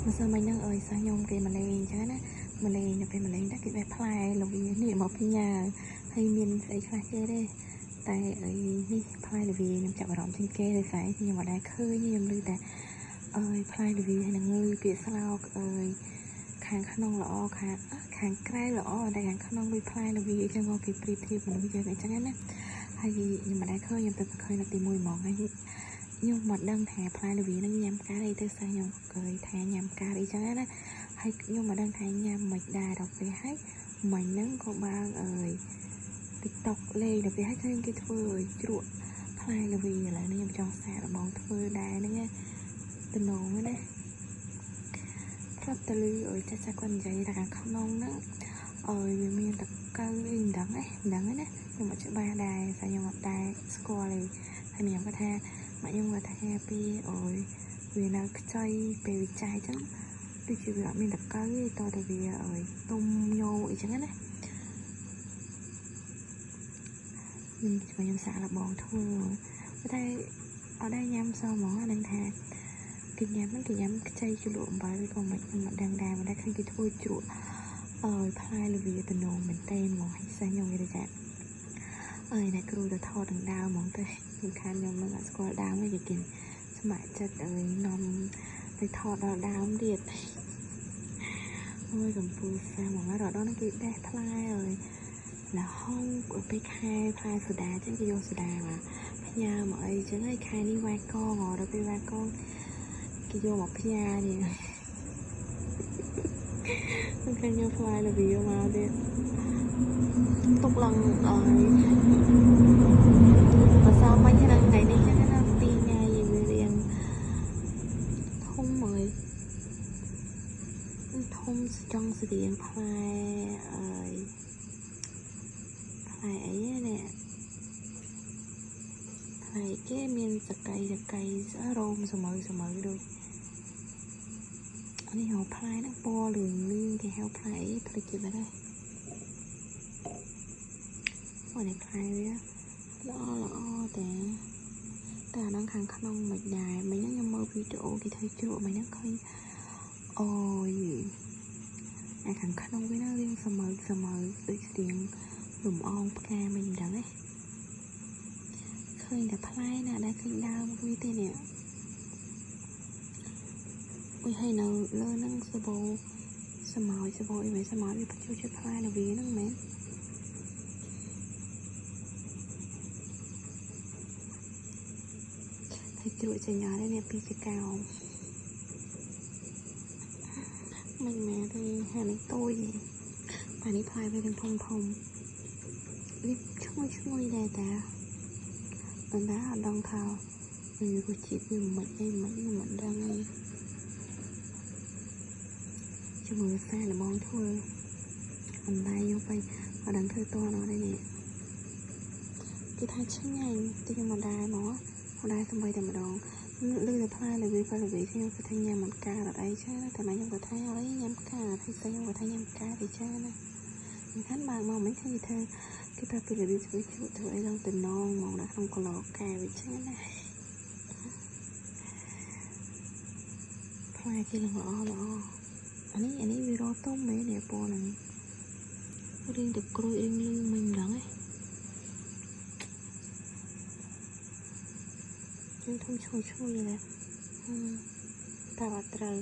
ម្សិលមិញហ្នឹងអើយសិស្សខ្ញុំគេមកលេងអញ្ចឹងណាមកលេងដល់ពេលមកលេងទៅគេបេះផ្លែល្វានេះមកផ្ញើហើយមានស្អីខ្លះគេទេតែអីនេះផ្លែល្វាខ្ញុំចាប់អារម្មណ៍ជាងគេដោយសារខ្ញុំអត់ដែលឃើញខ្ញុំឮតែអើយផ្លែល្វាហើយនឹងឮពាក្យស្លោកអើយខាងក្នុងល្អខាងក្រៅល្អតែខាងក្នុងដូចផ្លែល្វាអញ្ចឹងមកគេប្រៀបធៀបមនុស្សយើងអញ្ចឹងណាហើយខ្ញុំមិនដែលឃើញខ្ញុំទៅឃើញនៅទី1ហ្មងហើយខ្ញុំមកដឹងថាផ្លែល្វានឹងញ៉ាំកើតអីទៅសិស្សខ្ញុំក៏ថាញ៉ាំកើតអីចឹងណាហើយខ្ញុំមកដឹងថាញ៉ាំមិនដែរដល់ពេលហើយមិញហ្នឹងក៏បើកអើយ TikTok លេងដល់ពេលហើយឃើញគេធ្វើជ្រក់ផ្លែល្វាឥឡូវនេះខ្ញុំចង់សាកល្បងធ្វើដែរហ្នឹងណាតំណងណាធ្លាប់ទៅលឺអើយចាស់ចាស់គាត់និយាយថាខាងក្នុងហ្នឹងអើយវាមានតកៅអីមិនដឹងឯងមិនដឹងណាខ្ញុំអត់ច្បាស់ដែរតែខ្ញុំអត់ដែរស្គាល់ទេហើយខ្ញុំគាត់ថាម៉ាក់ខ្ញុំគាត់ថាពីអូយវានៅខ្ចីពេលវាចាយចឹងដូចជាវាអត់មានតកៅទេតតែវាអើយទុំញោអីចឹងណាខ្ញុំសាកល្បងធ្វើតែអត់ដែរញ៉ាំសោះហ្មងអានឹងថាគេញ៉ាំហ្នឹងគេញ៉ាំខ្ចីជ្រលក់អំបិលឬក៏មិនខ្ញុំអត់ដឹងដែរតែឃើញគេធ្វើជ្រក់អើយផ្លែល្វាតំណងមែនតេហ្មងហើយសិស្សខ្ញុំគេថាអើយអ្នកគ្រូទៅថតនឹងដើមហ្មងទៅសំខាន់ខ្ញុំនឹងអត់ស្គាល់ដើមទេគេស្ម័គ្រចិត្តអើយនាំទៅថតដល់ដើមទៀតអូយកំពូលសាហ្មងរដដល់គេដេះផ្លែអើយលហុងពេលខែផ្លែសូដាចឹងគេយកសូដាមកផ្ញើមកអីចឹងហើយខែនេះវ៉ែកងដល់ពេលវ៉ែកងគេយកមកផ្ញើនេះខ្ញុំឃើញយកផ្លែល្វាមកទៀតទុកឡើងអើយបើសមិញហ្នឹងថ្ងៃនេះចឹងណា2ថ្ងៃវារៀងធំអើយធំចង់ស្រៀងផ្លែអើយផ្លែអីនេះផ្លែគេមានសកៃសកៃរោមសមៅសមៅដូចនេះហៅផ្លែហ្នឹងពណ៌លឿងលឿងគេហៅផ្លែអីភ្លេចគេបាត់ហើយអូនេះផ្លែវាល្អល្អតែតែអាហ្នឹងខាងក្នុងមិនដែរមិញហ្នឹងខ្ញុំមើលវីដេអូគេធ្វើជ្រក់មិញហ្នឹងឃើញអូយអាខាងក្នុងវាហ្នឹងរៀងសមៅសមៅដូចស្រៀងលំអងផ្កាមិនដឹងទេឃើញតែផ្លែណាដែលឃើញដើមវាទេនេះអុយហើយនៅលើហ្នឹងសបោសមោយសបោអីមិនសមោយវាបញ្ចូលចិត្តផ្លែល្វាហ្នឹងមែនហើយជ្រក់ចេញអត់ទេនេះពីចកោមិនមែនទេហានេះតូចទេបាទនេះផ្លែវាទាំងធំធំនេះឈ្ងុយឈ្ងុយដែរតាប៉ុន្តែអត់ដឹងថាវារសជាតិវាមិនអីមិនខ្ញុំមិនដឹងអីជាមួយសាល្បងធ្វើបន្លែយកទៅអត់ដឹងធ្វើតអត់ទេនេះគេថាឆ្ងាញ់តិចខ្ញុំមិនដែរហ្មងមិនដែរសំបីតែម្ដងលឺតែផ្លែល្វាផ្លែល្វាខ្ញុំគាត់ថាញ៉ាំមិនកើតអត់អីចាតែមកខ្ញុំគាត់ថាអីញ៉ាំកើតហើយស្អីខ្ញុំគាត់ថាញ៉ាំកើតអីចាណាសំខាន់បើមកមិនឃើញគេធ្វើគេប្រាប់ពីរបៀបធ្វើជ្រក់ធ្វើអីឡើងតំណងហ្មងដាក់ក្នុងកឡកែវអីចឹងណាផ្លែគេឡើងល្អល្អអានេះវារត់ទុំមែននេះពណ៌ហ្នឹងរៀងទៅក្រួយរៀងលឺមិនដឹងឯងយើងធំឈ្ងុយឈ្ងុយដែរតែអត់ត្រូវ